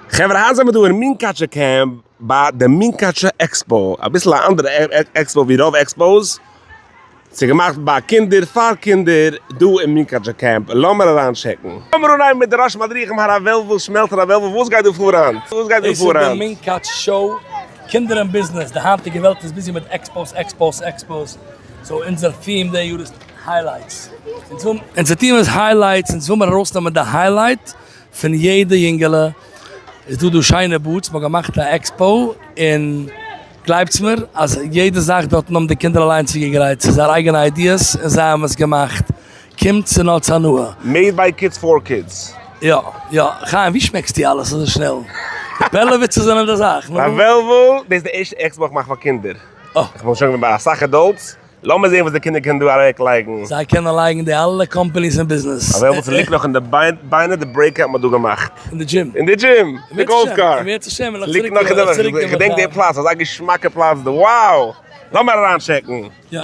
חברה היינט זעמיר דא אין מונקאטשע camp ביי די מונקאטשע expo, אביסל א אנדערע expo ווי רוב expos, ס'איז געמאכט ביי קינדער פאר קינדער דא אין מונקאטשע camp, לאמיר אריין טשעקן. לאמיר אנהייבן מיט די ראש מדריכים הרב וועלוול שמעלצער הרב וועלוול וואס גייט דא פאר היינט? וואס גייט דא דאס איז פאר די היינט? מונקאטש show, קינדער אין ביזנעס, די היינטיגע וועלט איז busy מיט expos expos expos, so אונזער theme די יאר איז highlights, אונזער theme איז highlights, אונז וויל מיר ארויסנעמען די highlight פון יעדע יונגעלע, איז דא דא שיינע booths, מ'האט געמאכט א expo, און גלייבטס מיר אז יעדע זאך דארטן האבן די קינדער אליין צוגעגרייט, ס'איז זייער אייגענע ideas און זיי האבן עס געמאכט, קומט צו נאץ הנאה. Made by kids for kids. יא יא, חיים ווי שמעקסטו אלעס אזוי שנעל? די פעלעוויצער זענען די זאך, נו. ר' וועלוול, דאס איז די ערשטע expo איך מאך פאר קינדער. איך בין שוין געווען ביי אסאך adults, לאמיר זעהן וואס די קינדער קענען דא אוועק לייגן. זיי קענען לייגן די אלע companies אין ביזנעס. אבער וואס ס'ליגט נאך אין די ביינער די break האט מען דא געמאכט. אין די דזשים. אין די דזשים! די golf car. ליגט נאך אין די איך געדענק די פלאץ אזא געשמאקע פלאץ דא wow! לאמיר אריין טשעקן. יא.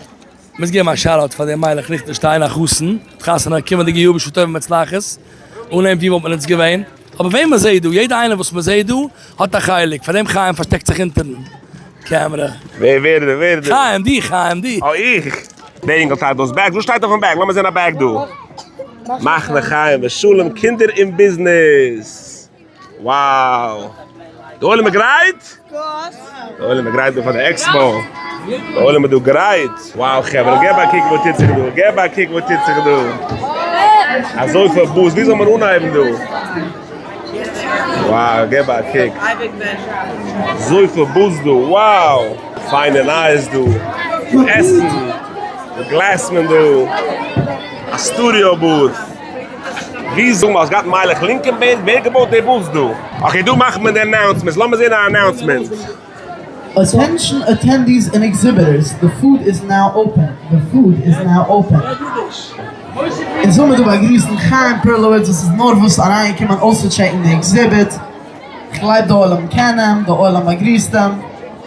מוז געבן א shout out פאר דעם מיילעך ליכטענשטיין א חתן, האט חתונה קומענדיגע יאר בשעה טובה ומוצלחת, אן אים ווי וואלט מען אונז געווען? אבער וועם מען זעהט דא, יעדע איינער וואס מען זעהט דא האט א חלק, פאר דעם חיים פארשטעקט זיך אונטערן קעמרע. ווער ווער דער ווער דער? חיים די חיים די. אה איך! דער אינגל טיילט אויס bags, וואס שטייט אויפן bag? לאמיר זעהן א bag דא. מחנה חיים ושלום קינדער אין ביזנעס. Wow! די עולם איז גרייט? די עולם איז גרייט דא פאר די expo. די עולם איז דא גרייט. Wow חברה, געב א קוק וואס טוט זיך דא, געב א קוק וואס טוט זיך דא. אזויפיל booths, ווי זאל מען אנהייבן דא? Wow, געב א קוק. אזויפיל booths דא, wow! פיינע נייעס דא. עסן, גלעסמען דא. א studio booth. ווי זאג מאל, האסט געהאט מיילעך לינקען band? ווער האט געבויט די booths דא? Okay דא מאכט מען די announcements, לאמיר זעהן א announcement. Attention attendees and exhibitors, the food is now open, the food is now open. אונז וויל מיר דא באגריסן חיים פערלאוויץ וואס איז נארוואס אריינגעקומען אויסצוטשעקן די exhibit, כ'גלייב די עולם קען אים, די עולם באגריסט אים.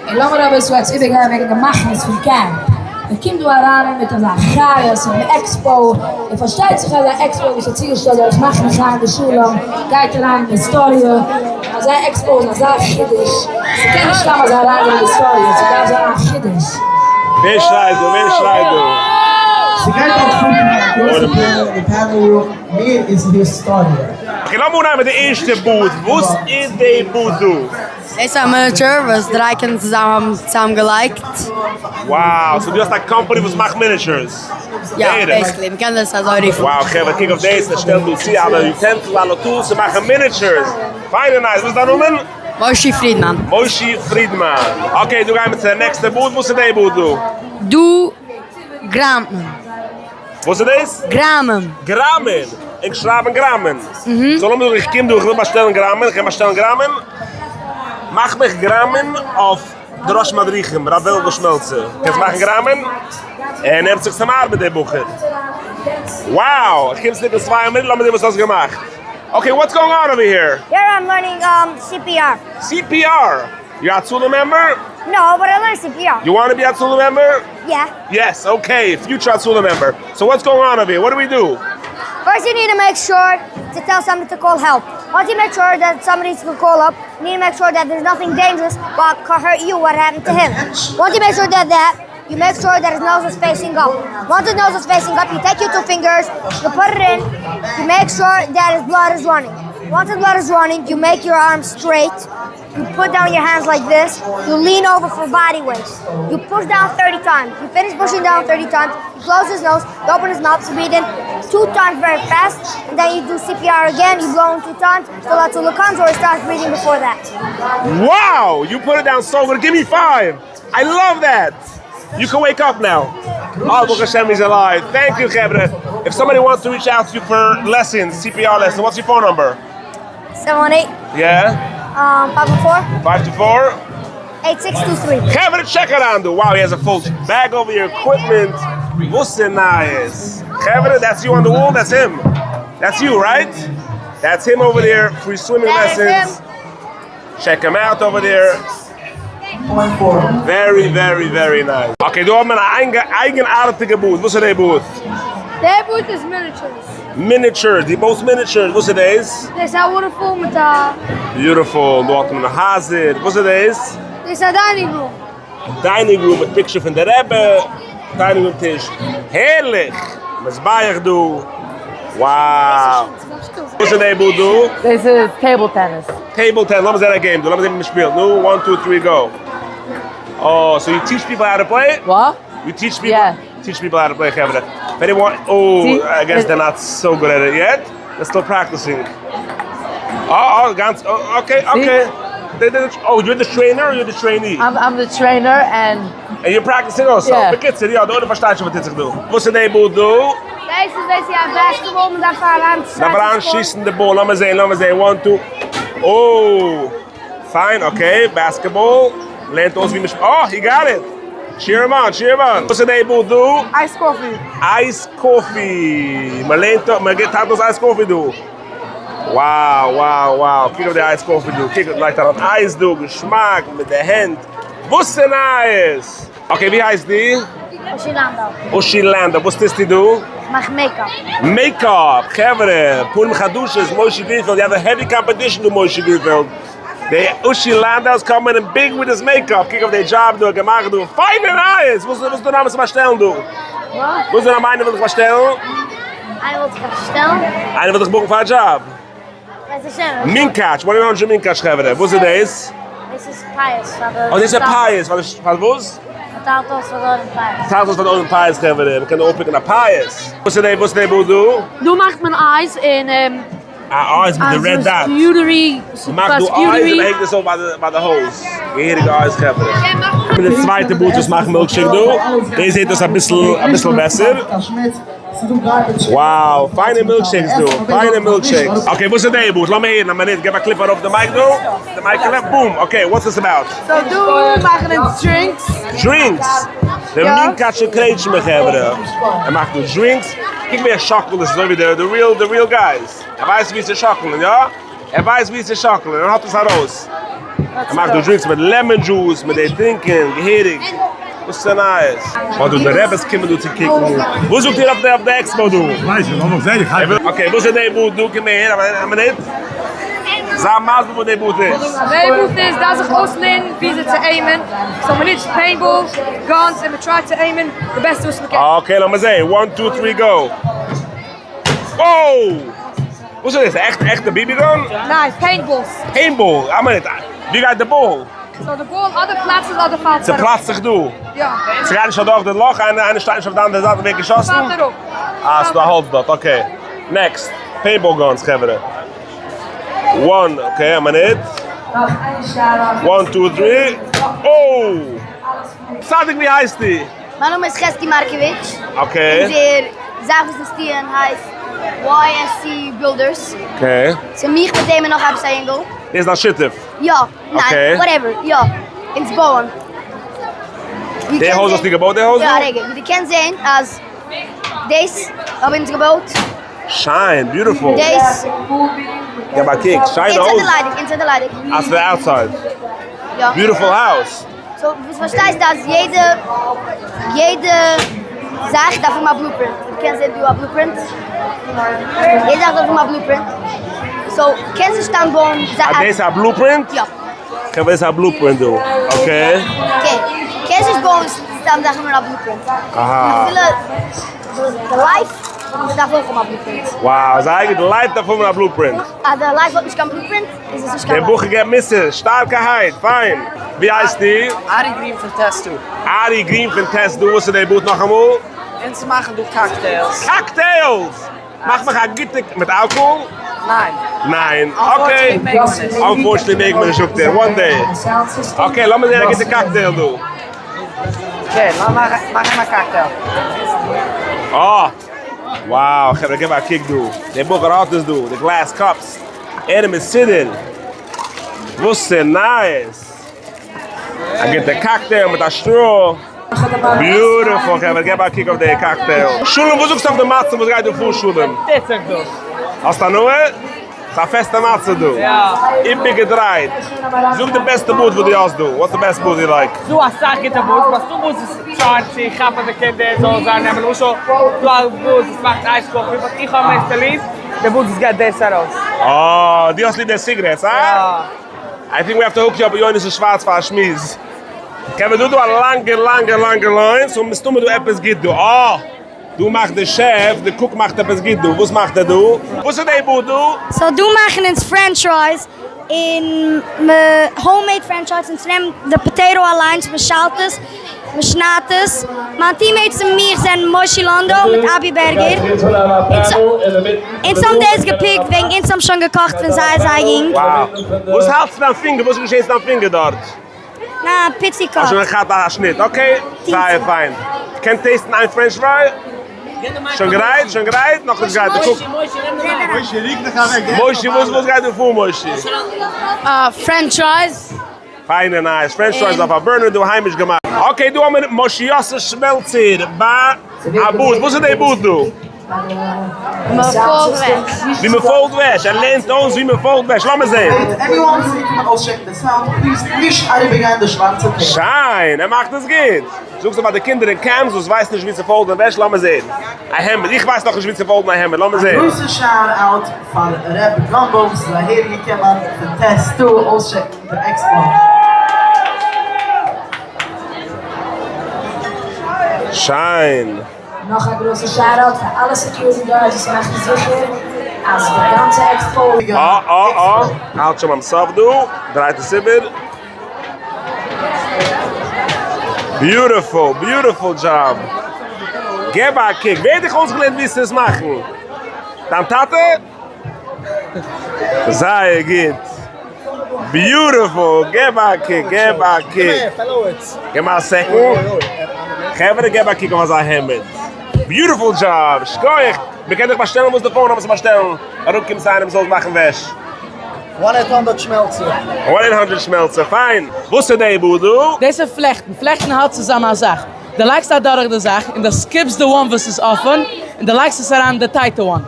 און לאמיר אביסל יעצט איבערגיין וועגן די מחנות פון camp. מען קומט דא אריין מיט אזא חיות און expo, און פארשטייט זיך אז א expo וואס איז צוגעשטעלט דורך מחנה חיים ושלום גייט אריין אין היסטאריע, און אזא expo איז אזא חידוש, ס'קען נישט סתם אזוי אריינגיין אין היסטאריע, ס'דארף זיין א חידוש. ווער שרייט דא? ווער שרייט דא? ס'גייט דארט פארקומען א גרויסע panel אין די panel room, מער איז היסטאריע. Okay לאמיר אנהייבן מיט די ערשטע booth, וואס איז די booth דא? דאס איז א miniature וואס דריי קינדער צוזאמען האבן צוזאם געלייגט. Wow, so דו האסט א קאמפאני וואס מאכט miniatures? יא, basically, מ'קען דאס אזוי רופן. Wow חברה קוק אויף דאס, ער שטעלט דא צו אלע utensils אלע tools צו מאכן miniatures. פיינע נייעס, וואס איז דיין נאמען? מושי פרידמאן. מושי פרידמאן. Okay דא גייען מיר צו די נעקסטע booth, וואס איז די booth דא? דא גראמט מען. וואס איז דאס? גראמען. גראמען! ענק שרייבן גראמען. So לאמיר זאגן איך קום דא איך וויל באשטעלן גראמען, איך קען באשטעלן גראמען? מאך מיך גראמען אויף די ראש מדריכים ר' וועלוול שמעלצער. קענסט מאכן גראמען? ער נעמט זיך צום ארבעט דער בחור. Wow! איך קום צוריק אין צוויי מינוט לאמיר זען וואס האסט געמאכט. Okay what's going on over here? Here I'm learning CPR. CPR? You're Hatzolah member? No, but I learned CPR. You wanna be Hatzolah member? Yeah. Yes, okay, future Hatzolah member. So what's going on over here? What do we do? First you need to make sure to tell somebody to call help. Once you make sure that somebody's to call up, you need to make sure that there's nothing dangerous what could hurt you, what happened to him. Once you make sure that that, you make sure that his nose is facing up. Once his nose is facing up, you take your two fingers, you put it in, you make sure that his blood is running. Once his blood is running, you make your arms straight, you put down your hands like this, you lean over for body weight. You push down 30 times. You finish pushing down 30 times, you close his nose, you open his mouth, you breathe in two times very fast, and then you do CPR again, you blow in two times, till Hatzolah comes or he starts breathing before that. Wow! You put it down so good. Give me five! I love that! You can wake up now. Oh, Baruch Hashem, he's alive. Thank you, Chevre. If somebody wants to reach out to you for lessons, CPR lessons, what's your phone number? 718 Yeah? 504 524? 8623. Chevre, check it out. Wow, he has a full bag over your equipment. What's nice. Chevre, that's you on the wall? That's him. That's you, right? That's him over there, free swimming That is lessons. Check him out over there. Very, very, very nice. Okay, דא האט מען א אייגנארטיגע booth. וואס איז די booth? די booth איז miniatures. Miniatures, די בויסט miniatures, וואס איז דאס? דאס איז א waterfall מיט א. Beautiful, דא האט מען הייזער, וואס איז דאס? דאס איז א dining room. Dining room מיט picture פון די רבי, dining room טיש, הערליך! מזבח דא, wow! וואס איז די booth דא? דאס איז table tennis. Table tennis, לאמיר זען א game דא, לאמיר זען ווי מען שפילט, נו, one two three go. אה, so you teach people how to play? What? You teach people? Yeah. Teach people how to play חברה. If anyone, oh, I guess they're not so good at it yet. They're still practicing. אה, אה, גאנץ, okay, okay. Oh, you're the trainer or you're the trainee? I'm, I'm the trainer and And you're practicing also. Yeah. בקיצור, יא, די עולם פארשטייט שוין וואס טוט זיך דא. וואס איז די booth דא? דאס איז דאס איז א basketball, מען דארף אריין דארף אריין שיסן די באל, לאמיר זעהן, לאמיר זעהן, one two. Oh! פיין, okay, basketball. לערנט אויס ווי מען שפילט. Oh, he got it! Cheer him on, cheer him on. וואס איז די booth דא? Ice coffee. Ice coffee! מען לערנט, מען גיבט טיילט אויס ice coffee דא. Wow, wow, wow. קוק אויף די ice coffee דא. קוק, לייגט אריין אייז דא, געשמאק, מיט די הענט. וואס איז נייעס? Okay, ווי הייסט דו? אושי לאנדא. אושי לאנדא, וואס טוסטו דא? איך מאך makeup. Makeup! חברה, פנים חדשות, משה גרינפעלד, you have a heavy competition דא משה גרינפעלד. די אושי לאנדא איז coming in big with his makeup, קוק אויף די דזשאב דא, געמאכט דא, פיינע נייעס! וואס איז דא נאמען צו באשטעלן דא? וואס איז דא נאמען איינער וויל דיך באשטעלן? איינער וויל זיך באשטעלן? איינער וויל דיך book ן פאר א דזשאב? מונקאטש, 1-800 מונקאטש חברה, וואס איז דאס? דאס איז פיאות פאר די. אה דאס איז פיאות, פאר די פאר וואס? מ'טיילט אויס פאר די עולם פיאות. מ'טיילט אויס פאר די עולם פיאות חברה, מ'קען דא אויפ pick ן א פיאות. וואס איז די וואס איז די booth דא? דא מאכט מען אייז און א אייז מיט די red dot. מ'מאכט דא אייז און מ'הענגט עס אויף ביי די הויז. געהעריגע אייז חברה. מיט די צווייטע booth וואס מאכט milkshake דא, דאס זעט אויס אביסל אביסל בעסער. Wow, פיינע milkshakes דא, פיינע milkshakes. Okay, וואס איז די booth? לאמיר הערן א מינוט, געב א קליפ ארויף די mic דא, די מייקעלע, boom, okay, what's this about? So דא מאכן אונז drinks. Drinks! די מונקאטשער קרעטשמע חברה, ער מאכט דא drinks, קוק ווי ער שאקלט, עס איז אזוי ווי די real די real guys, ער ווייסט ווי צו שאקלען, יא? ער ווייסט ווי צו שאקלען, ער האט עס ארויס. ער מאכט דא drinks מיט lemon juice, מיט די טרינקען, געהעריג. וואס איז נייעס? אדער די רעבעס קומען דא צו קוקן. וואס זאגט איר אויף די expo דא? כ'ווייס נישט, לאמיך זען, איך הייב. Okay, וואס איז די booth דא? קום אהער א מינוט. זיי מסביר וואס די booth איז. די booth איז דארף זיך אויסלערנען וויאזוי צו aim ען, so מ'נוצט paintball guns און מ' try ט צו aim ען די בעסטע וואס מ'קען. Okay, לאמיר זען, one two three go. Wow! וואס איז דאס? עכט עכטע BB gun? ניין, paintballs. Paintball? א מינוט, ווי גייט די באל? So די באל אדער פלאצט עס אדער פאלט עס אראפ. ס'פלאצט זיך דא? יא. ס'גייט נישט אדורך די לאך? איינער שטייט נישט אויף די אנדערע זייט און ווערט געשאסן? פאלט אראפ. אה, ס'דא א האלץ דארט, okay. Next, paintball guns חברה. One, okay, א מינוט. One two three, oh! צדיק ווי הייסטו? מיין נאמען איז חזקי מארקאוויטש. Okay. אונזער זאך וואס אונז טוען הייסט YSC Builders. Okay. ס'איז מיך מיט אים און נאך עפעס א אינגל. דאס איז דיין שותף? יא. ניין. Whatever. יא. אונז בויען. די הויז האסטו געבויט די הויז דא? יא רגע. ווי דו קענסט זען אז דאס האבן אונז געבויט. שיין, beautiful. דאס. געב א קוק, שיינע הויז. Inside ליידיג, inside ליידיג. אה, ס'איז outside. יא. Beautiful house. So וואס פארשטייסטו אז יעדע יעדע זאך דארף האבן א blueprint, דו קענסט זען דא א blueprint, יעדע זאך דארף האבן א blueprint, so קענסט נישט סתם בויען אה דאס איז א blueprint? יא. חברה דאס איז א blueprint דא, okay. Okay, קענסט נישט בויען סתם זאכן אן א blueprint, אפילו די life דארף אויך האבן א blueprint. Wow, זייער גוט, די life דארף האבן א blueprint. אז די life האט נישט קיין blueprint איז עס נישט קיין דער life. בחור געבט מוסר, שטארקערהייט, פיין. ווי הייסטו? ארי גרין פון טעסטו. ארי גרין פון טעסטו, וואס איז די booth נאכאמאל? אונז מאכן דא cocktails. Cocktails! מאך מיך א גוטע, מיט אלקאהאל? ניין. ניין, okay. Unfortunately מעג מען נישט זאגט ער, one day. Okay, לאמיר זען א גוטע cocktail דא. Okay, לאמיר מאכן א cocktail. אה! Wow, חברה געב א קוק דא, דער בחור האט עס דא, די glass cups, ער איז מסודר, וואס איז נייעס? א גוטע cocktail מיט א straw, beautiful חברה געב א קוק אויף די cocktail. שלום וואס זאגסטו אויף די מצב וואס גייט דא פאר שלום? טוט זיך דא? האסט הנאה? ס'איז א פעסטע מצה דא. איבערגעדרייט. זאג די בעסטע booth וואס דו האסט דא. What's the best booth you like? ס'דא אסאך גוטע booths, but ס'דא booths וואס try צו כאפן די קינדער זאלן זיי נעמען, למשל ס'דא א booth וואס מאכט iced coffee, but איך האב מערסטע ליב די booth וואס געט דאס ארויס. אה, דו האסט ליב די cigarettes, הא? I think we have to hook you up מיט יונתן שווארץ פאר א שמועס. קען דא דא א לאנגע לאנגע לאנגע line, so מסתמא דא עפעס גוט דא. אה! דא מאכט די שעף, די cook מאכט עפעס גוט דא, וואס מאכט ער דא? וואס איז די booth דא? So דא מאכן אונז french fries און homemade french fries, אונז נעמען די potato אליינס, מען שיילט עס, מען שניידט עס, מיין teammates און מיך זענען מושי לאנדא מיט אבי בערגער, אונז האבן דאס געפיקט וועגן אונז האבן שוין געקאכט פון זייער זייער יונג. Wow! וואס האלטסטו דיין פינגער? וואס איז געשען צו דיין פינגער דארט? ניין, פיצי cut. האסט שוין געכאפט א שניט, okay, זייער פיין. קען taste ן איין french fry? שוין גרייט? שוין גרייט? נאכנישט גרייט, קוק. מושי, וואס וואס גייט דא פאר מושי? French fries. פיינע נייעס, french fries אויף א burner דא היימיש געמאכט. Okay, דא האמיר משה יוסף שמעלצער ביי א booth, וואס איז די booth דא? מען fold וועש. ווי מען fold וועש, ער לערנט אויס ווי מען fold וועש, לאמיר זעהן. Anyone וואס איז געקומען אויסטשעקן די sound please נישט אריבערגיין די שווארצע tape. שיין, ער מאכט עס גוט. זאגסטו פאר די קינדער אין camps וואס ווייסן נישט ווי צו fold ן וועש, לאמיר זעהן. א העמד, איך ווייס נאכנישט ווי צו fold ן א העמד, לאמיר א זעהן. גרויסע shout out פאר ר' גאמבו וואס איז אהער געקומען פון טעסטא אויסטשעקן די expo. שיין. נאך א גרויסע shout out פאר אלע security guards וואס מאכן זיכער אז די גאנצע עקספאו. אה אה אה, האלט שוין ביים סוף דא, דרייט עס איבער. Beautiful, beautiful job. געב א קוק, ווער האט דיך אויסגעלערנט ווי עס צו מאכן? דיין טאטע? זייער גוט. Beautiful, געב א קוק, געב א קוק. געב מיר א second. חברה געב א קוק אויף אזא העמד. Beautiful job, שכוח. מען קען דיך באשטעלן וואס די phone number צו באשטעלן. אראפקומען צו איינעם זאל מאכן וועש. 1-800 שמעלצער. 1-800 שמעלצער, פיין. וואס איז די booth דא? דאס איז פלעכטן. פלעכטן האלט צוזאם א זאך. דו לייגסט אדורך די זאך און דו skip סט די one וואס איז אפען און דו לייגסט עס אריין אין די tight ע one.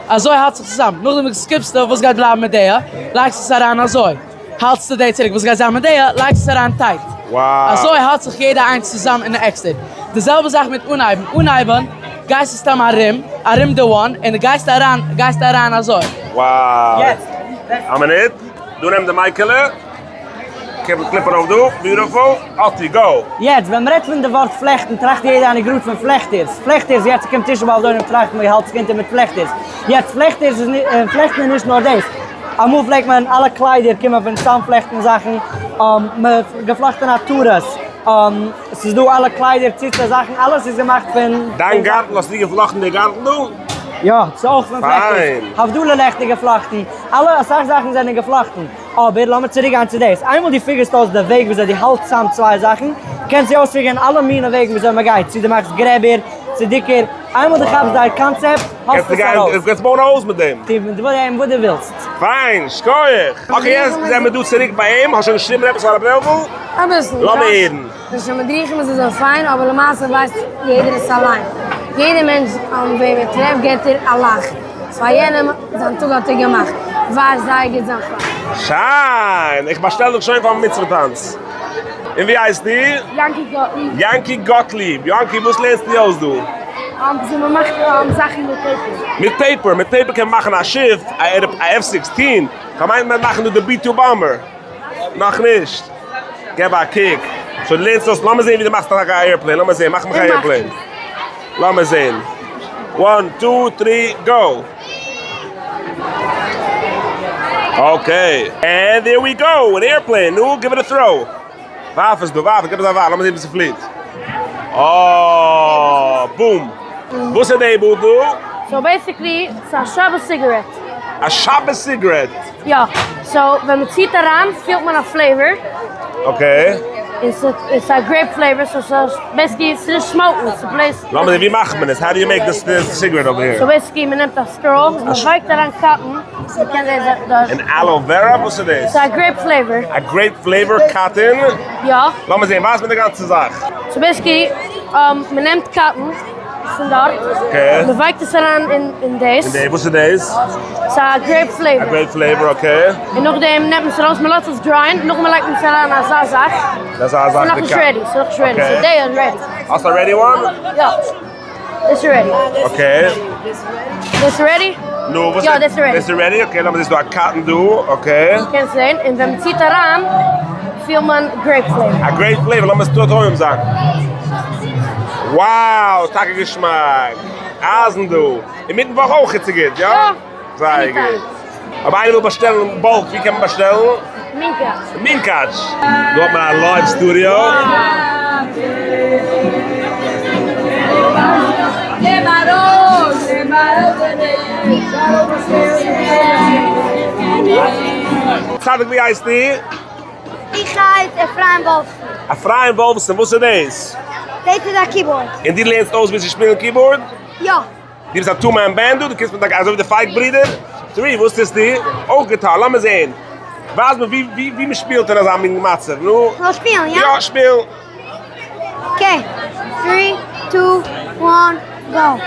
אזוי האלט זיך צוזאם. נאכדעם skip סטו וואס גייט בלייבן מיט די, לייגסט עס אריין אזוי. האלטסטו די צוריק וואס גייט זיין מיט די, לייגסט עס אריין tight. אזוי האלט זיך יעדע איינס צוזאם אין עקסטער. די זעלבע זאך מיט אנהייבן. אנהייבן גייסטו סתם ארום, ארום די one, און דו גייסט אריין, גייסטו אריין אזוי. Wow. א מינוט. דא נעם די מייקעלע. Clip ארויף דא. Beautiful. אטי, go. יעצט ווען מ'רעדט פון די ווארט פלעכטן טראכט יעדער איינער גראד פון פלעכטערס, פלעכטערס יעצט קומט תשעה באב דא און טראכט מען האלט זיך אונטער מיט פלעכטערס, יעצט פלעכטערס איז פלעכטן איז נישט נאר דאס, אמאל פלעגט מען אלע קליידער קומען פון צאמפלעכטן זאכן, געפלאכטענע עטרות, ס'איז דא אלע קליידער ציצה זאכן אלעס איז געמאכט פון. דיין גארטל האסטו געפלאכטן די גארטל דא? יא, ס'איז אויך פון פלעכטערס, הבדלה לעכט איז געפלאכטן, אלע אסאך זאכן זענען געפלאכטן. אבער לאמיר צוריק גיין צו דאס, איינמאל דו figure סט אויס די וועג וויאזוי דו האלטסט צאם צוויי זאכן, קענסטו אויספיגערן אלע מיני וועגן וויאזוי מען גייט, צו דו מאכסט גרעבער, צו דיקער, איינמאל דו כאפסט דיין קאנצעפט, האסטו עס ארויס. קענסט בויען א הויז מיט דעם. טו מיט דעם וואס דו ווילסט. פיין, שכוח. Okay יעצט זעמיר דא צוריק ביי אים, האסט שוין געשריבן עפעס פאר רב וועלוול? אביסל, לאמיר הערן. די שמדריכים איז אזוי פיין, אבער למעשה ווייסט יעדער עס אליין. יעדער מענטש וועם ער טרעפט געט ער א לאך. פאר יענעם זיין טאג האט ער געמאכט. ווייסט זייער גוט זיין פאך. שיין! איך באשטעל דיך שוין פארן מצוה טאנץ. און ווי הייסטו? יענקי גאטליב. יענקי גאטליב. יענקי וואס לערנסטו אויס דא? וויאזוי מען מאכט זאכן מיט paper. מיט paper? מיט paper קען מען מאכן א שיף, א F 16. כ'מיין מען מאכן דא די B 2 bomber. נאכנישט. געב א קוק. So לערנסט אויס, לאמיר זעהן ווי דו מאכסט טאקע א airplane, לאמיר זעהן, מאך מיך א airplane. לאמיר זעהן. One, two, three, go! Okay. And there we go! An airplane! נו, give it a throw! ווארף עס דא, ווארף עס, גיב עס א ווארף, לאמיר זעהן ווי ס'פליט. אה, boom! וואס איז די booth דא? So basically, ס'איז א שבת cigarette. א שבת cigarette? יא, so ווען מ'ציט אריין פילט מען א flavor. Okay. און ס'איז א grape flavor, so ס'איז basically ס'איז נישט smoke ן, ס'איז בלויז. לאמיר זען ווי מאכט מען עס, how do you make this cigarette over here? So basically מ'נעמט א straw, מ'ווייקט אריין cotton, מ'קען זען דארט. און aloe vera? וואס איז דאס? ס'איז א grape flavor. א grape flavor cotton? יא. לאמיר זען, ווייז מיר די גאנצע זאך. So basically מ'נעמט cotton. פון דארט. Okay. מען ווייקט עס אריין אין דאס. אין די, וואס איז דאס? ס'איז א grape flavor. א grape flavor, okay. און נאכדעם נעמט מען עס ארויס, מען לאזט עס dry ען, נאכדעם לייגט מען עס אריין אזא זאך. אזא זאך. ס'איז נאכנישט ready, ס'איז נאכנישט ready, ס'איז די איז ready. האסט א ready one? יא. דאס איז ready. Okay. דאס איז ready? נו, וואס יא, דאס איז ready. דאס איז ready? Okay, לאמיר זען, ס'איז דא א cotton דא, okay. קענסט זען, און ווען מ'ציט אריין, פילט מען grape flavor. א grape flavor, לאמיר עס טועם זיין. Wow, טאקע געשמאק. אייזן דא. אינמיטן וואך אויך איז גוט, יא? יא. זייער גוט. אויב איינער וויל באשטעלן bulk, ווי קען מען באשטעלן? מונקאטש. מונקאטש. דא האט מען א live studio. צדיק ווי הייסטו? איך הייס אפרים וואלפסאן. אפרים וואלפסאן, וואס איז דאס? דאס איז א keyboard. און דו לערנסט אויס ווי צו שפילן keyboard? יא. דו ביסט א two man band דא? דו קומסט מיט א אזוי ווי די פייג ברידער? צבי וואס טוסטו? אויך גיטאר, לאמיר זעהן. ווייז מיר ווי ווי מען שפילט אין אזא מין מצב, נו. כ'זאל שפילן, יא? יא, שפיל. Okay, three, two, one, go.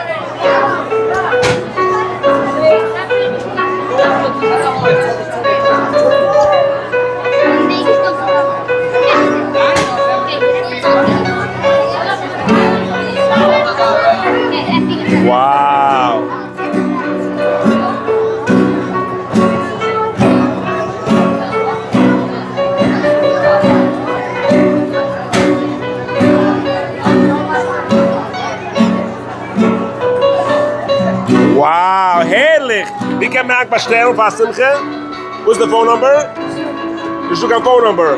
Wow! Wow! הערליך! ווי קען מען אייך באשטעלן פאר א שמחה? וואס איז די phone number? נישטא קיין phone number.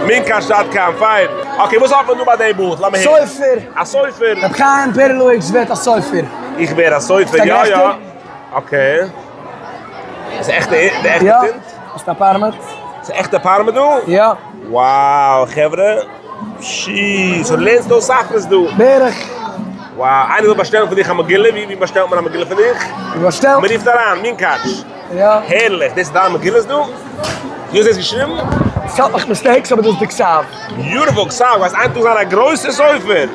מונקאטש dot com, פיין. Okay, וואס האט מען דא ביי די booth? לאמיר הערן. סופר. א סופר. רבי חיים פערלאוויטש ווערט א סופר. איך ווער א סופר, יא יא. Okay. איז עכט די עכטע טינט? יא. איז א פארמעט. ס'איז עכטע פארמעט דא? יא. Wow, חברה. פשי, so לערנסט אויס ספרות דא? בערך. Wow, איינער וויל באשטעלן פון דיך א מגילה, ווי באשטעלט מען א מגילה פון דיך? מ'באשטעלט. מ'רופט אריין, מונקאטש. יא. הערליך, דאס איז דיין מגילות דא? ווי האסט דאס געשריבן? ס'האט נאך mistakes אבער דאס איז די כתב. Beautiful כתב, גייסט איין טאג זיין א גרויסע סופר!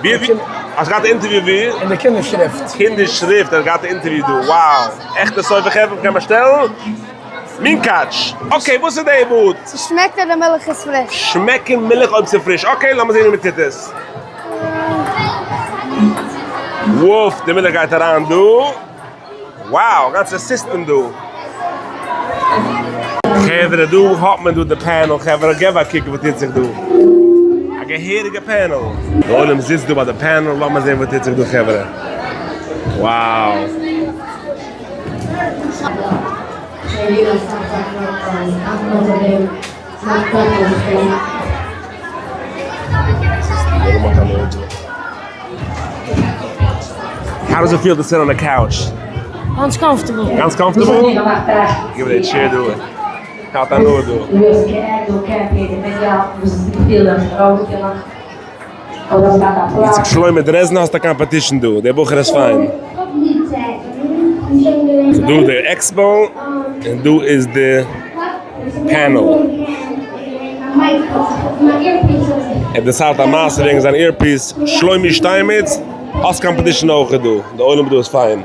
ווי ווי האסט געהאט א אינטערוויו ווי? אין די קינדער שריפט. קינדער שריפט, ער האט געהאט א אינטערוויו דא, wow! עכטע סופר חברה מ'קען באשטעלן? מונקאטש! Okay וואס איז די booth? ס'שמעקט אז די מילך איז פריש. שמעקן מילך אויב ס'איז פריש, okay לאמיר זעהן ווי מ'טוט עס. וואף, די מילך גייט אריין דא. Wow, גאנצע סיסטעם דא. חברה דא האט מען דא די panel, חברה געב א קוק וואס טוט זיך דא. א געהעריגע panel. די עולם זיצט דא ביי די panel, לאמיר זען וואס טוט זיך דא חברה. Wow. How does it feel to sit on a couch? גאנץ comfortable. גאנץ comfortable? גיב מיר די chair דא. כ'האלט הנאה דא. איציק שלמה דרעזנער האסט א competition דא, דער בחור איז פיין. ס'דא די expo און דא איז די panel. ער דערציילט א מעשה וועגן זיין earpiece, שלומי שטיינמעץ, האסט competition אויך דא, די עולם דא איז פיין.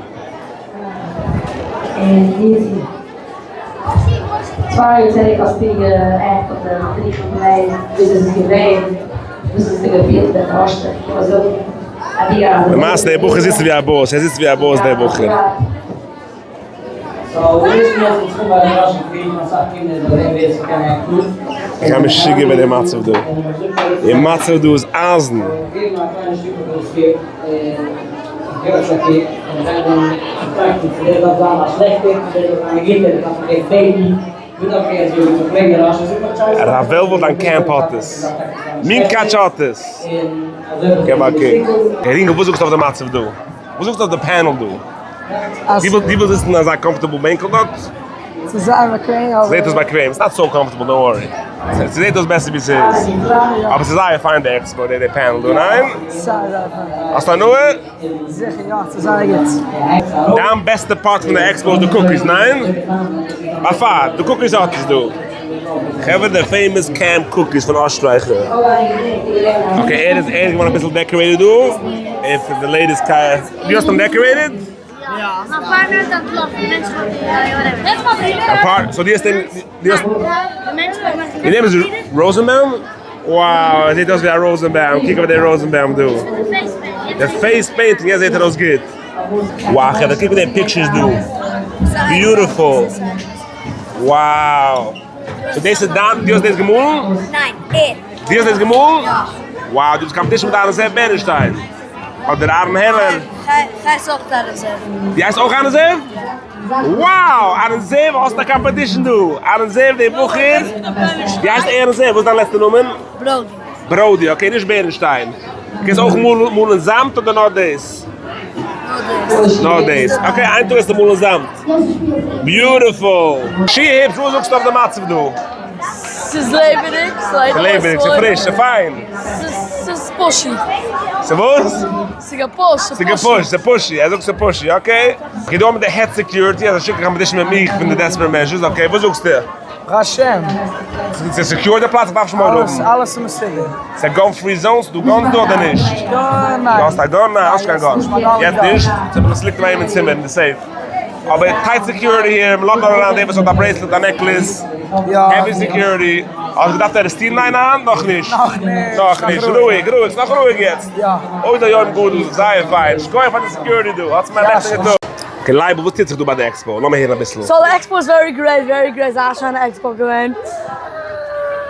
צוויי יאר צוריק האסטו גע'עקט אויף די מדריכים play, וויאזוי איז עס געווען? וואס האסטו געפילט ווען די האסט דיך געקומען זאגן אז דו אז. למעשה דער בחור זיצט ווי א boss, ער זיצט ווי א boss דער בחור. איך גיי משוגע איבער די מצב דא, די מצב דא איז אייזן. הרב וועלוול דיין camp האט עס. מונקאטש האט עס. געב א קוק. רינגל וואס זאגסטו אויף די מצב דא? וואס זאגסטו אויף די panel דא? דו ווילסט זיצן אין אזא comfortable בענקל דארט? ס'איז זייער באקוועם אבער. ס'זעט אויס באקוועם, it's not so comfortable don't worry. ס'זעט אויס בעסער ווי ס'איז. אבער ס'איז זייער פיין די expo די panel דא, ניין? זייער זייער פיין. האסט הנאה? זיכער יא, ס'איז זייער גוט. דיין בעסטע part פון די expo איז די cookies, ניין? By far, די cookies האט עס דא. חברה די famous camp cookies פון אוסטרייכער. Okay ער איז ער איז געווארן אביסל decorated דא. ער פון די latest קאר. דו האסט אים decorated? יא. מיין partner איז אנטלאפן, מענטשן האבן א פארט so דו האסט אים דו האסט Your name is ראזענבאום? Wow ער זעט אויס ווי א ראזענבאום, קוק אויף די ראזענבאום דא. די face painting יעצט זעט ער אויס גוט. Wow חברה קוק אויף די pictures דא. Beautiful. Wow. So דאס איז דיין, דו האסט דאס געמאלן? ניין, ער. דו האסט דאס געמאלן? יא. Wow, דו ביסט competition מיט אהרן זאב בערנשטיין. אדער אהרן העלער. כ'הייס אויך אהרן זאב. דו הייסט אויך אהרן זאב? Wow! אהרן זאב האסט א competition דא! אהרן זאב דער בחור, דו הייסט אהרן זאב, וואס איז דיין לעצטע נאמען? ברודי. ברודי, okay, נישט בערנשטיין. קענסט אויך מאלן זאמד אדער נאר דאס? נאר דאס. נאר דאס, okay, איין טאג וועסטו מאלן זאמד. Beautiful! שי היפש, וואס זאגסטו אויף די מצב דא? ס'איז לעבעדיג, ס'איז לעבעדיג, ס'איז פריש, ס'איז פיין. ס'איז pushy. ס'איז וואס? ס'איז געפושט, ס'איז געפושט, ס'איז pushy, ער זאגט ס'איז pushy, okay. Okay, דא האבן מיר די head security, אזא שטיקל competition מיט מיך פון די desperate measures, okay, וואס זאגסטו? השם. ס'איז secure די פלאץ? איך דארף נישט מורא האבן. אלעס איז מסודר. ס'איז א gun free zone? ס'איז דא guns דא אדער נישט? ניין. דו האסט א gun? ניין, האסט נישט קיין gun. יעצט נישט? ס'ליגט ביי אים אין צימער אין די safe. אבער tight security here, מ'לאזט נאר אריין דער וואס האט א bracelet, א necklace. Heavy security. האסט געדארפט ארעסטירן איינער היינט? נאכנישט. נאכנישט. נאכנישט. רואיג, רואיג. ס'נאך רואיג יעצט. אוי דער יום גדול. זייער פיין. שכוח פאר די security דא. האטס מיר א לעכטיגע טאג. Okay לייבל, וואס טוט זיך דא ביי די expo? לאמיר הערן אביסל. So די expo איז very great, very great, זייער שיינע expo געווען.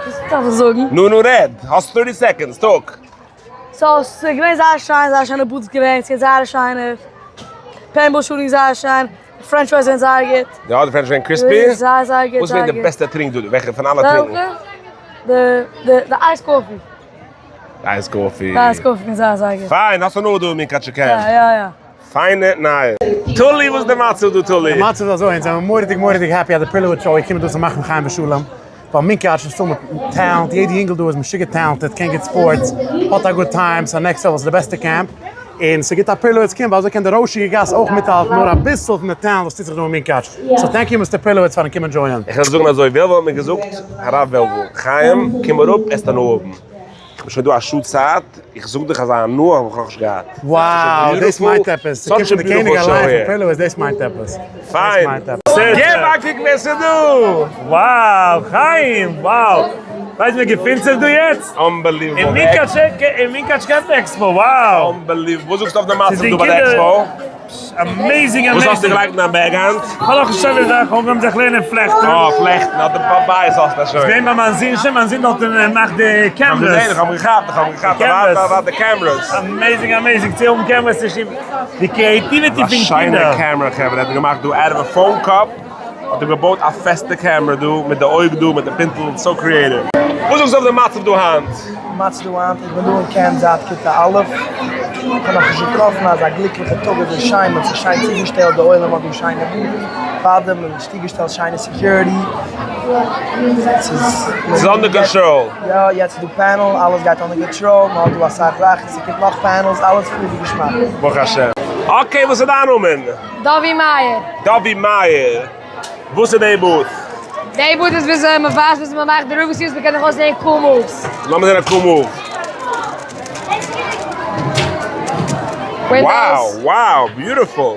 וואס דארף איך זאגן? נו נו רעד! האסט thirty seconds, talk! So ס'איז געווען זייער שיין, זייער שיינע booths געווען, ס'געווען זייער שיינע paintball shooting זייער שיין, די french fries זענען זייער גוט. יא די french געווען crispy? זייער זייער גוט. וואס איז געווען די בעסטע טרינק דא? וועלכע פון אלע טרינקן? וועלכע? די די די iced coffee. די iced coffee. די iced coffee געווען זייער זייער גוט. פיין, האסט הנאה דא אין מונקאטשער camp? יא יא יא. פיינע נייעס. תולי וואס די מצב דא תולי? די מצב איז אזוי, אונז זענען מורא'דיג מורא'דיג happy אז די פערלאוויץ show איז געקומען דא צו מחנה חיים ושלום, ווייל מונקאטש איז פול מיט talent, יעדע יונגעל דא איז משוגע talented, קען גוט sports, האט א good time, ס'איז א next level, ס'איז די בעסטע camp, און ס'גוט אז פערלאוויץ קומט, ווייל אזוי קען די רוישיגע גאס אויך מיטהאלטן נאר אביסל פון די talent וואס טוט זיך דא אין מונקאטש, so thank you Mister פערלאוויץ פארן קומען join ען. איך וועל זאגן אזוי, וועלוול האט מיר געזאגט, הרב וועלוול, חיים, קום אראפ, עסט הנאה האבן. איך בין שוין דא א שעה צייט, איך זאג דיך אזא הנאה האב איך נאכנישט געהאט. Wow, דאס מיינט עפעס, ס'קומט פון די קעניג אליין פון פערלאוויץ, דאס מיינט עפעס. פיין. געב א קוק ווער ס'איז דא! Wow, חיים! Wow! ווייסט ווער געפינט זיך דא יעצט? Unbelievable. אין מונקאטש camp expo, wow! Unbelievable. וואס זאגסטו אויף די מצב דא ביי די expo? Amazing amazing. וואס האסטו געלייגט אין דיין bag היינט? כ'האב נאך נישט שוין געזאגט, כ'האב אנגעהויבן זיך לערנען פלעכטן. אה, פלעכטן, האט די בית האסטו שוין. כ'בין ביי מיין זון שוין, מיין זון דארט און מאכט די cameras. כ'האב געזען, כ'האב געכאפט, כ'האב געכאפט, ווארט ווארט די cameras. Amazing amazing, צו האבן cameras איז שוין די creativity פון קינדער. א שיינע קעמרע חברה, האט ער געמאכט דא out of a phone cup, האט ער געבויט א פעסטע קעמרע דא, מיט די אויג דא, מיט די פינטל, so creative. וואס זאגסטו אויף די מצב דא היינט? מצב דא היינט, איך בין דא אין camp זייט כיתה א', איך האב נאכנישט געטראפן אזא גליקליכע טאג אזוי שיין, מען האט זיך שיין צוגעשטעלט, די עולם האט דא שיינע booths, פארדעם מען האט צוגעשטעלט שיינע security, ס'איז ס'איז under control. יא, יעצט איז דא panel, אלעס גייט under control, מען האט דא אסאך זאכן, ס'קומט נאך panels, אלעס פול ווי געשמאק. ברוך השם. Okay, וואס איז דיין נאמען? דובי מאיר. דובי מאיר. וואס איז די booth? די booth איז וויאזוי מען ווייזט וויאזוי מען מאכט די Rubik's cubes, מען קען דאך אויסזעהן cool moves. לאמיר זעהן א cool move. Wow wow beautiful.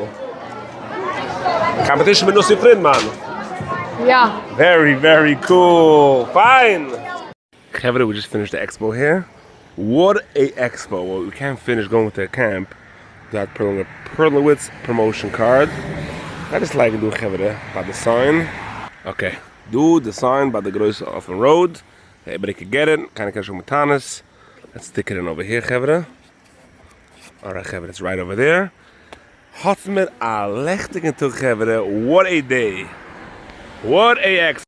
Competition מיט נוסי פרידמאן. יא. Very very cool. פיין! חברה we just finished די expo here. What a expo! Well we can't finish going to a camp without pulling a פערלאוויץ promotion card. כ'גיי דאס לייגן דא חברה ביי די sign. Okay דא די sign ביי די גרויסע אויפן road. Everybody can get it, קיינער קען נישט האבן טענות. Let's stick it in over here חברה. Alright חברה it's right over there. האטס מיר א לעכטיגן טאג חברה, what a day! What a expo!